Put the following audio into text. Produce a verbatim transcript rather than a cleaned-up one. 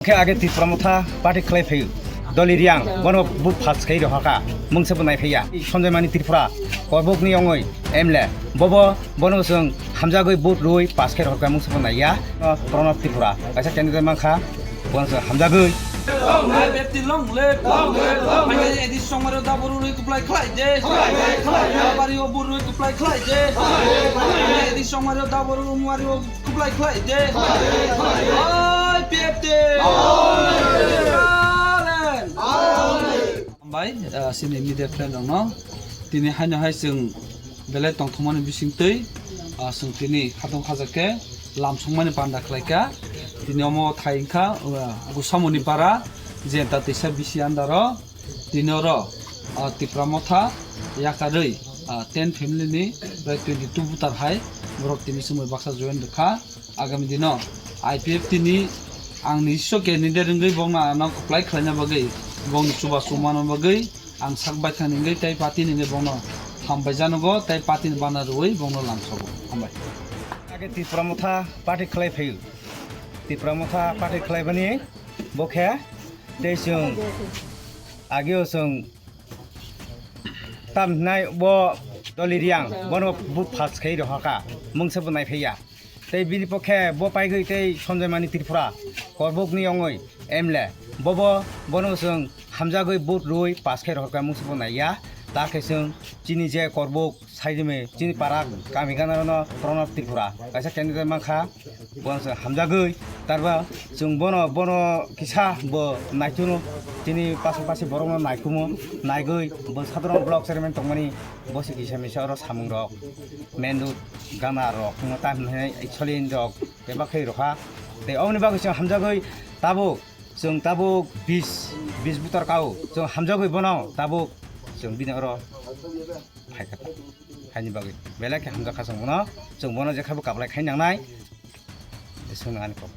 Khe age Tipra Motha party khlai phaio. Doli Riang, bono vote pass khai rohaka, mungsa bo nai phaiya. Sanjay Mani Tripura, Korbok ni ongoi M L A, bobo, bono chwng hamjagwi vote rwi pass khai rohaka, mungsa bo naiya. Pranab Tripura, kaisa candidate mankha, bono chwng hamjagwi. Long live, long live, long live, long live. Edi songmaro daboru rwi kuplai khlai de. Khlai de, khlai de. Bari o buru rwi kuplai khlai de. Khlai de, khlai de. Edi songmaro daboru muari o kuplai khlai de. Khlai de, khlai de. Oi, P F T. Oi. Kalen. Oi. Hambai, ah, sini media friend rokno. Tini haino hai chwng belai tongthokmani bisingtwi, ah, chwng tini khatong khajakhe lam songmani panda khlaikha. Tini omo thai wngkha, ah, Gusamoni para, Jenta Teisa bisi andaro. Tini oro, ah, Tipra Motha yakarwi, ah, ten family ni prai twenty two voter hai borok tini chumui baksa join rwkha. Agami dino I P F T ni ang niso candidate wngwi bongno ano apply khlaina bagwi, bongni chubachu manna bagwi ang sak baithang ni wngwi tei party ni wngwi bongno hambai janogo tei party ni bana rwui bongno lamsogo. Hambai. Age Tipra Motha party khlai phaio. Tipra Motha party khlaibani bo khe tei chwng ageo chwng tam hinai bo Doli Riang, bono vote pass khai rohaka, mungsa bo nai phaiya. Tei bini pokhe bo paigwi tei Sanjay Mani Tripura, Korbok ni ongoi M L A, bobo, bono chwng hamjagwi vote rwi pass khai rohaka, mungsa bo naiya. Ta khe chwng chini je Korbok Saidime chini para kami ganarano Pranab Tripura kaisa candidate mankha, bono chwng hamjagwi, tarba chwng bono, bono kisa bo naituno, chini pasapasi borokno naikumo, naigwi bo Sadharan block chairman tongmani, bo se kisa misa oro samung rok, main road, gana rok, no tam hinai solin rok, bebak khai rokha. Tei oboni bagwi chwng hamjagwi tabuk, chwng tabuk bis, bis butar kao, chwng hamjagwi bono tabuk, chwng bini oro phaikha. Haini bagwi belai khe hamjakha chwng bono, chwng bono jekhabo kaplai khai nangnai. Chwng ani kok.